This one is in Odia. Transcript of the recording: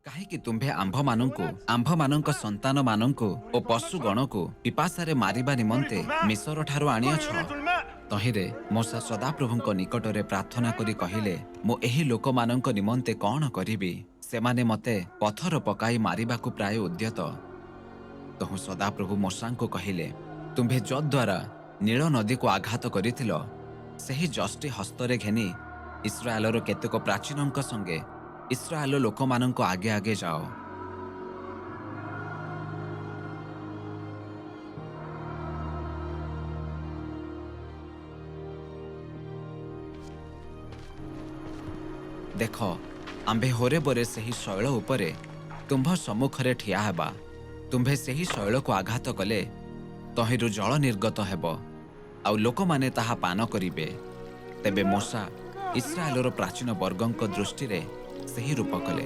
କାହିଁକି ତୁମ୍ଭେ ଆମ୍ଭମାନଙ୍କୁ, ଆମ୍ଭମାନଙ୍କ ସନ୍ତାନମାନଙ୍କୁ ଓ ପଶୁଗଣକୁ ପିପାସାରେ ମାରିବା ନିମନ୍ତେ ମିଶରଠାରୁ ଆଣିଅଛ? ତହିଁରେ ମୋଶା ସଦାପ୍ରଭୁଙ୍କ ନିକଟରେ ପ୍ରାର୍ଥନା କରି କହିଲେ, ମୁଁ ଏହି ଲୋକମାନଙ୍କ ନିମନ୍ତେ କଣ କରିବି? ସେମାନେ ମୋତେ ପଥର ପକାଇ ମାରିବାକୁ ପ୍ରାୟ ଉଦ୍ୟତ। ତହୁଁ ସଦାପ୍ରଭୁ ମୋଶାଙ୍କୁ କହିଲେ, ତୁମ୍ଭେ ଯଦ୍ୱାରା ନୀଳ ନଦୀକୁ ଆଘାତ କରିଥିଲ, ସେହି ଯଷ୍ଟି ହସ୍ତରେ ଘେନି ଇସ୍ରାଏଲର କେତେକ ପ୍ରାଚୀନଙ୍କ ସଙ୍ଗେ ଇସ୍ରାଏଲ ଲୋକମାନଙ୍କ ଆଗେ ଆଗେ ଯାଅ। ଦେଖ, ଆମ୍ଭେ ହୋରେବରେ ସେହି ଶୈଳ ଉପରେ ତୁମ୍ଭ ସମ୍ମୁଖରେ ଠିଆ ହେବା। ତୁମ୍ଭେ ସେହି ଶୈଳକୁ ଆଘାତ କଲେ ତହିଁରୁ ଜଳ ନିର୍ଗତ ହେବ, ଆଉ ଲୋକମାନେ ତାହା ପାନ କରିବେ। ତେବେ ମୋଶା ଇସ୍ରାଏଲର ପ୍ରାଚୀନ ବର୍ଗଙ୍କ ଦୃଷ୍ଟିରେ ସେହି ରୂପ କଲେ।